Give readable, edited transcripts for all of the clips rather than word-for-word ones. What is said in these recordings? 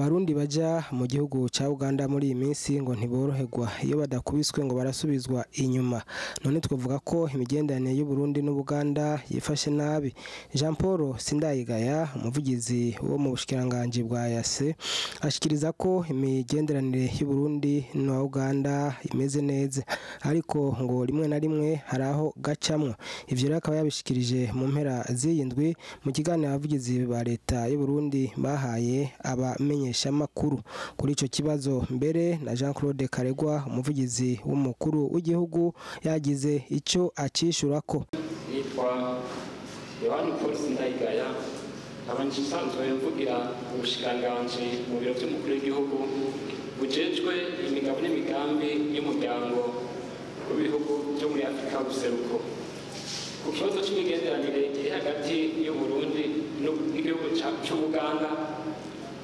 Abarundi baja mu gihugu ca Uganda muri iyi minsi ngo ntiboroherwa, iyo badakubiswe ngo barasubizwa inyuma. None twavuga ko imigenderanire y'u Burundi n'Ubuganda yifashe nabi? Jean Paul Sindayigaya, umuvugizi wo mu bushikiranganji bwa EAC, ashikiriza ko imigenderanire y'u Burundi na Uganda imeze neza, ariko ngo rimwe na rimwe hari aho gacamwo. Ivyo rero akaba yabishikirije mu mpera z'iyi ndwi mu kiganiro abavugizi ba leta y'u Burundi bahaye abamenyeshamakuru kuri ico kibazo. Mbere na Jean Claude Karegwa, umuvugizi w'umukuru w'igihugu, yagize ico acishurako. Nitwa Yohani Paul Sindayigaya, nkaba nsanzwe mvugira ubushikiranganji mu biro vy'umukuru w'igihugu bujejwe imigabo n'imigambi y'umuryango w'ibihugu vyo muri Afrika y'ubuseruko. Ku kibazo c'imigenderanire iri hagati y'Uburundi n'igihugu c'Ubuganda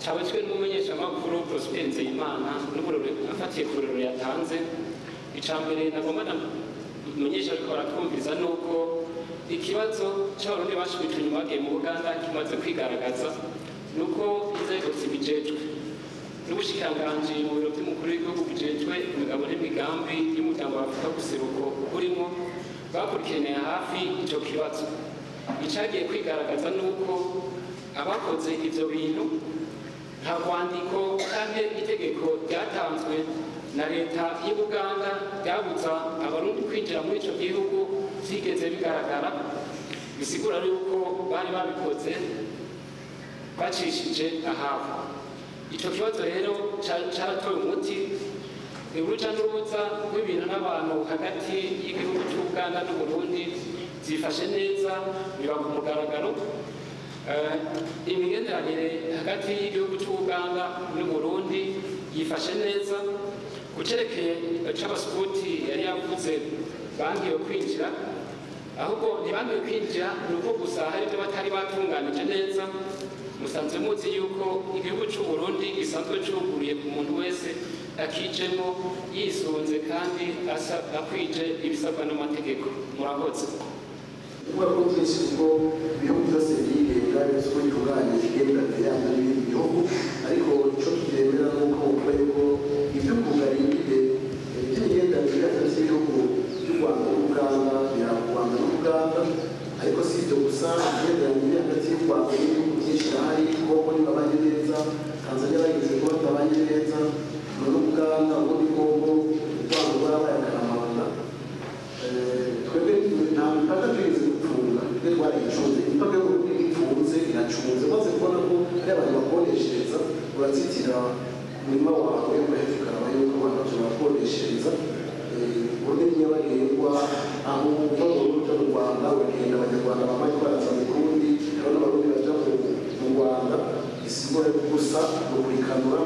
cabazwe n'umumenyeshamakuru Prosper Nzeyimana n'uburore afatiye ku burorero yatanze, ica mbere nagomba menyesha ariko baratwumviriza nuko ikibazo c'Abarundi bashubijwe inyuma bagiye mu Buganda kimaze kwigaragaza, nuko inzego zibijejwe n'ubushikiranganji mu biro vy'umukuru w'igihugu bujejwe imigabo n'imigambi y'umuryango wa Afrika y'ubuseruko burimo bakurikiraniye hafi ico kibazo. Icagiye kwigaragaza nuko abakoze ivyo bintu nta rwandiko canke itegeko ryatanzwe na leta y'Ubuganda ryabuza Abarundi kwinjira muri ico gihugu vyigeze bigaragara, bisigura yuko bari babikoze bacishije ahabo. Ico kibazo rero caratoye umuti. Uruja n'uruza rw'ibintu n'abantu hagati y'igihugu c'Ubuganda n'Uburundi zifashe neza, biba ku mugaragaro. Imigenderanire hagati y'igihugu c'Ubuganda n'Uburundi yifashe neza. Kucerekeye c'abasukuti yari yavuze bangiwe kwinjira, ahubwo ntibangiwe kwinjira, ni uko gusa hari ibyo batari batunganije neza. Musanzwe muzi yuko igihugu c'Uburundi gisanzwe cuguriye ku muntu wese akijemo yisunze kandi akwije ibisabwa n'amategeko. Murakoze. Kuvuga ko twese, kuko ibihugu byose birigenga, bizi uko bitunganya imigenderanire yabyo n'ibindi bihugu, ariko icyo tutemera ni uko wumva yuko ibyo kugara imbibe by'imigenderanire iri hagati y'ibihugu by'u Rwanda n'Ubuganda biraba u Rwanda n'Ubuganda. Ariko si ibyo gusa, imigenderanire iri hagati y'u Rwanda n'ibihugu byinshi irahari. Kongo ntibabanye neza, Tanzania bageze kuba batabanye neza, none Ubuganda, ubundi Kongo, u Rwanda rwarabaye akaramanga. Twebwe nta mipaka twigeze gufunga, twe twarayicunze. Imipaka y'Uburundi ipfunze iracunze. Umaze kubona ko hari abantu bakoneshereza, urazitira umurima wawe, ugahita ukaraba yuko abantu baje barakoneshereza. Uburundi ni nyabagendwa, aho uva mu Burundi uja mu Rwanda uragenda, Abanyarwanda bamaye ko baraza mu Burundi, hariho n'Abarundi baja mu Rwanda. Isigura gusa ni ukurikanura.